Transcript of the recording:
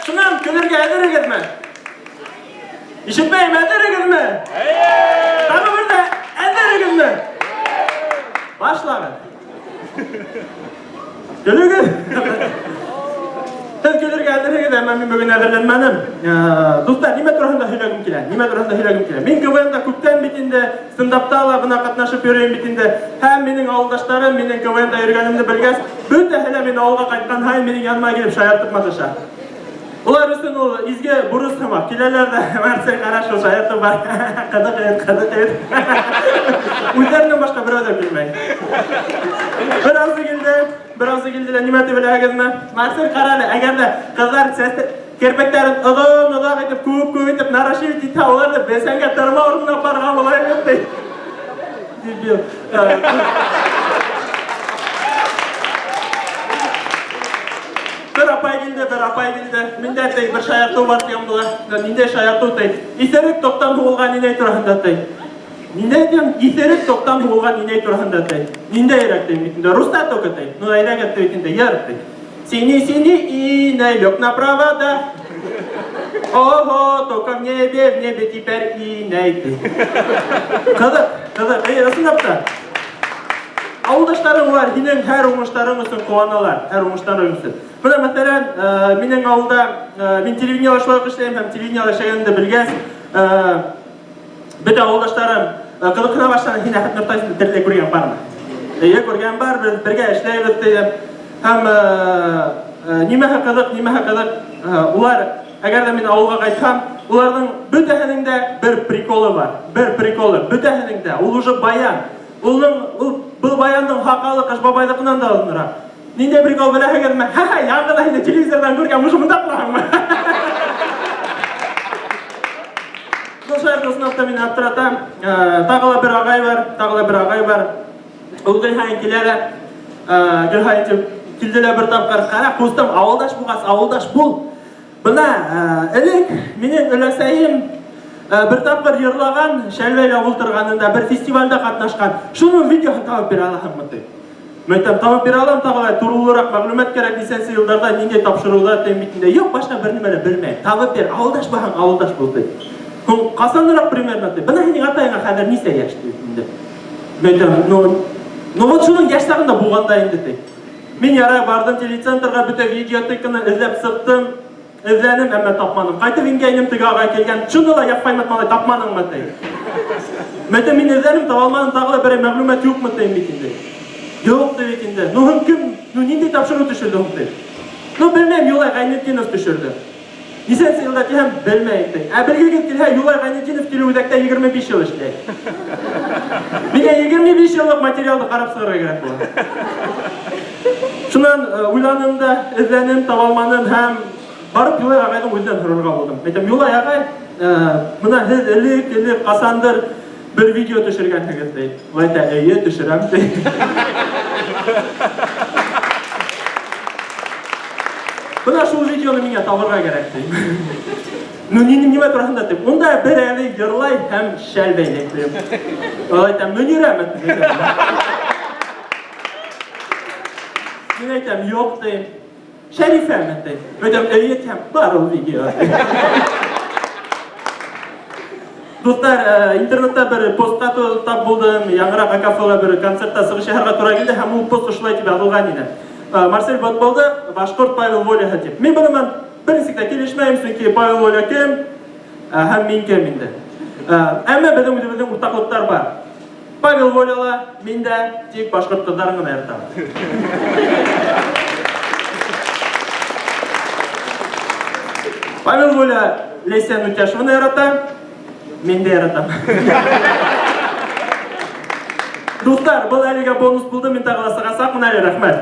Шунан көлергә әҙерегеҙме? Ишетмәйем, әҙерегеҙме? Әйе! Тағы бер ҙә әҙерегеҙме? Башлағыҙ. Көлөгөҙ. Һеҙ көлөргә әҙерһегеҙ, әммә мин бөгөн әҙерләнмәнем. Дуҫтар, нимә тураһында һөйләгем килә? Нимә тураһында һөйләгем килә? Мин КВНда күптән бит инде, стендапта ла бына ҡатнашып йөрөйөм бит инде. Һәм минең ауылдаштарым минең КВНда йөрөгәнемде белгәс, бөтәһе лә мин ауылға ҡайтҡан һайын минең яныма килеп шаяртып маташа. Улар өсөн ул изге бурыс һымаҡ. Киләләр ҙә, Марсель, ҡара шул шаяртыу бар. Ҡыҙыҡ бит, ҡыҙыҡ бит. Үҙҙәренән башҡа берәү ҙә көлмәй. Бер ауызы килде, бер ауызы килде лә, нимә тип беләһегеҙме? Марсель, ҡара әле, әгәр ҙә ҡыҙҙар сәс керпектәрен оҙон-оҙаҡ итеп, күп-күп итеп наращивать итһә, уларҙы бесәнгә тырма урынына апарырға була бит, ти. Дебил. Бер апай килде, бер апай килде. Миндә ти бер шаяртыу бар дигән була. Ниндәй шаяртыу ти? Иҫерек токтан һуғылған инәй тураһында ти. Ниндәй дигән? Иҫерек токтан һуғылған инәй тураһында ти. Ниндәйерәк ти бит инде? Руста только ти. Ну, әйҙәгеҙ ти бит инде, йыр ти. Синий-синий иней лег на провода. Ого, только в небе теперь иней ти. Ҡыҙыҡ, ҡыҙыҡ. Әйе, ысынлап та. Ауылдаштарың улар һинең һәр уңыштарың өсөн ҡыуаналар, һәр уңыштарың өсөн. Бына, мәҫәлән, минең ауылда мин телевидениела шулай уҡ эшләйем һәм телевидениела эшләгәнемде белгәс, бөтә ауылдаштарым ҡыҙыҡһына башланы, һин Әхәт Нуртазинды тереләй күргән бармы? Эйе, күргән бар, беҙ бергә эшләйбеҙ тием. Һәм нимәһе ҡыҙыҡ, нимәһе ҡыҙыҡ, улар, әгәр ҙә мин ауылға ҡайтһам, уларҙың бөтәһенең дә бер приколы бар, бер приколы, бөтәһенең дә, ул уже баян. Улның, ул, был баяндың һаҡалы Ҡыш бабайҙыҡынан да оҙонораҡ. Ниндәй прикол беләһегеҙме? Ха-ха, яңы ғына һине телевизорҙан күргән, уже мында тораһыңмы? Был шаяртыу ысынлап та мине аптырата. Тағы ла бер ағай бар, тағы ла бер ағай бар. Ул гел һайын килә лә, гел һайын тип, килде лә бер тапҡыр. Ҡара, ҡустым, ауылдаш булғас, ауылдаш бул. Бына элек минең өләсәйем бер тапҡыр йырлаған, Шәлвәйлә ултырғанында бер фестивальдә ҡатнашҡан. Шуның видеоһын табып бирә алаһыңмы ти. Мин әйтәм, табып бирә алам, тағы ла турылыраҡ мәғлүмәт кәрәк, нисәнсе йылдарҙа, ниндәй тапшырыуҙа, тим бит инде. Юҡ, башҡа бер нимә лә белмәйем. Табып бир, ауылдаш булһаң, ауылдаш бул ти. Һуң ҡасаныраҡ примерно ти. Бына һинең атайыңа хәҙер нисә йәш ти инде. Мин әйтәм, ну, ну вот шуның йәш сағында булғанда инде ти. Мин ярай бардым телецентрга, бөтә видеотеканы эзләп сыктым. Эзләнем, әмма тапманым. Кайтып ингәйнем, теге агай килгән. Шуны ла яппаймат малай, тапманыңмы ди. Мәйтәм, мин эзләнем, таба алмадым, тагы да берәй мәгълүмат юкмы дим бит инде. Юк ди бит инде. Ну һуң кем, ну нинди тапшыру төшерде һуң ди. Ну белмәйм, Юлай Гайнетдинов төшерде. Нисәнсе елда тиһәм, белмәйем ди. Ә белгегез килһә, Юлай Гайнетдинов телеүзәктә 25 ел эшләй. Миңа 25 еллык материалны карап чыгарга кирәк була. Шуннан э, уйланым да, эзләнем, таба алманым һәм барып Юлай агайның үзеннән сорарга булдым. Әйтәм, Юлай агай, э, менә һеҙ элек, элек ҡасандыр бер видео төшөргәнһегеҙ ди. Ул әйтә, әйе, төшөрәм ди. Бына шул видеоны миңә табырға кәрәк ди. Ну, ни нимә тураһында дип. Унда бер әбей йырлай һәм шәл бәйләй ди. Ул әйтә, Мөнирәме? Мин әйтәм, юк дим. Шәрифәме ди. Әйтәм, әйе дим, бар ул видео. Дуслар, э, интернетта бер постка тап булдым. Яңыраҡ Акафола бер концертта сығыш яһарға тура килде һәм ул пост ошолай тип яҙылған ине. Э, Марсель Батбалды, башҡорт Павел Воляһы тип. Мин бының менән бер нисек тә килешмәйем, сөнки Павел Воля кем э, һәм мин кем инде. Әммә беҙҙең үҙебеҙҙең уртаҡлыҡтар бар. Павел Воля ла, мин дә тик башҡорт ҡыҙҙарын ғына яратам. Павел Воля Ләйсән Үтәшеваны ярата, мин дә яратам. Дуҫтар, был әлегә бонус булды, мин тағы ла сығасаҡмын әле, рәхмәт.